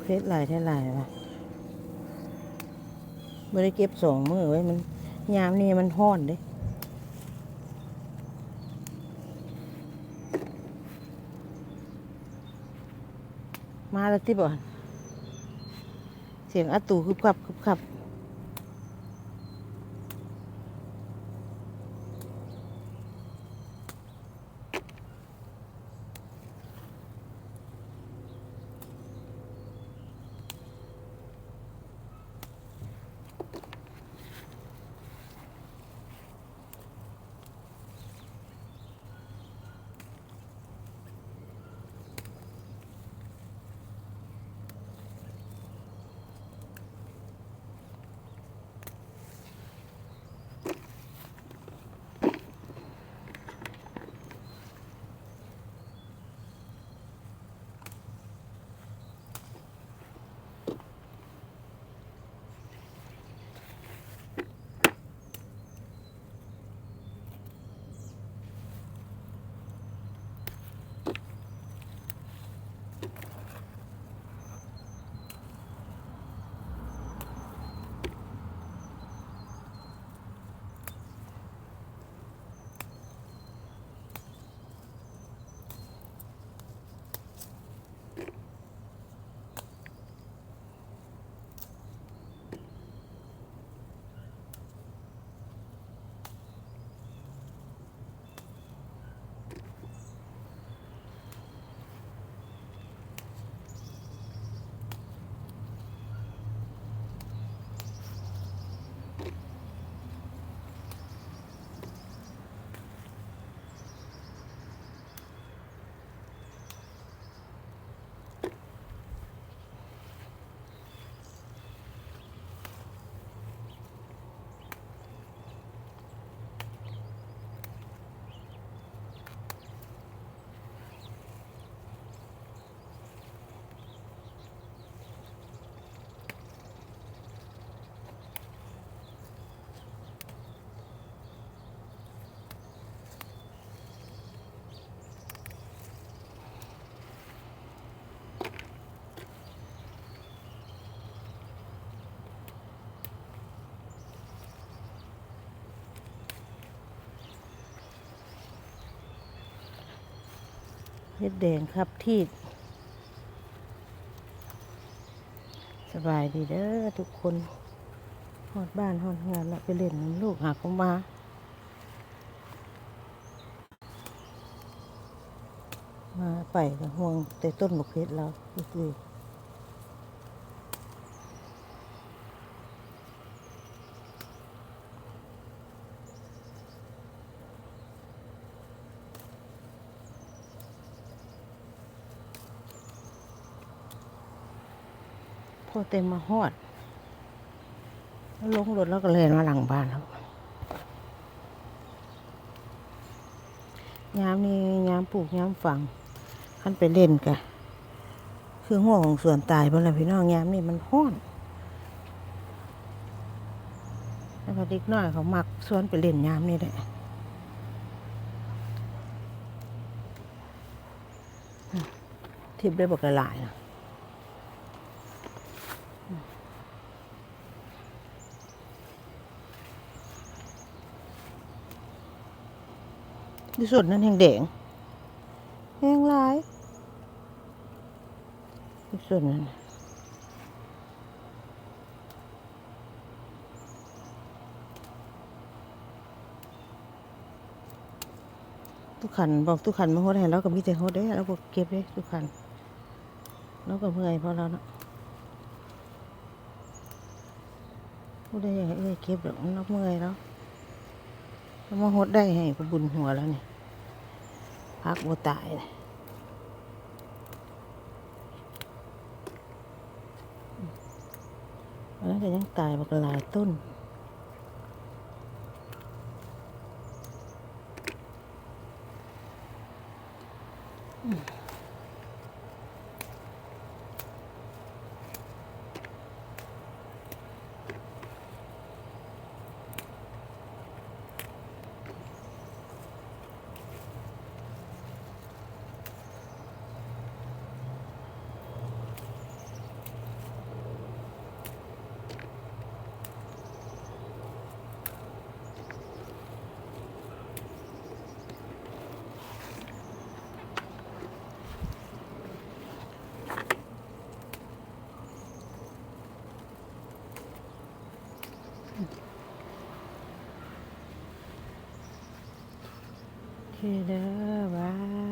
ເຜັດຫຼາຍແທ້ຫຼາຍວ່າ ບໍ່ໄດ້ເກັບສອງມື້ເວີຍ ມັນ ຍາມນີ້ມັນຮ້ອນເດ້. ມາແລ້ວຕິບໍ່? ສຽງອາຕູກຶບກັບ ກຶບກັບ. ເຫັດແດງຄັບທີບ. ສະບາຍດີເດີທຸກຄົນ. ຮອດບ້ານຮອດເຮືອນລະ ໄປຫຼິ້ນນຳລູກຫາກໍມາ. ມາໄປກໍຫ່ວງແຕ່ຕົ້ນບັກເຜັດລາວຊື່ໆ. ພໍແຕ່ມາຮອດ ລົງລົດລາວກໍແລ່ນມາຫຼັງບ້ານແລ້ວ. ຍາມນີ້ຍາມປູກຍາມຝັງ ຄັນໄປຫຼິ້ນກະຄືຮົ້ວຂອງສວນຕາຍເບິດແລ້ວພີ່ນ້ອງ. ຍາມນີ້ມັນຮ້ອນ ແລ້ວກໍເດັກນ້ອຍເຂົາມັກຊວນໄປຫຼິ້ນຍາມນີ້ແຫຼະ. ທິບໄດ້ບັກຫຼາຍນະ. ຢູ່ສົນນັ້ນແຮງແດງ ແຮງຫຼາຍ ຢູ່ສົນນັ້ນ. ຕຸຂັນ ບອກຕຸຂັນມາຫົດໃຫ້ລາວກໍມີແຕ່ຫົດເດ້ ລາວບໍ່ເກັບເດ້ຕຸຂັນ. ລາວກໍເມື່ອຍພໍລາວເນາະ. ບໍ່ໄດ້ຢາກໃຫ້ເອື້ອຍເກັບດອກ ລາວເມື່ອຍລາວ. ລາວມາຫົດໄດ້ໃຫ້ກໍບຸນຫົວລາວນີ້ ຜັກບໍ່ຕາຍ. ອັນນັ້ນກໍຍັງຕາຍບັກຫຼາຍຕົ້ນ. ອ ນີ້ເດີ ວ້າ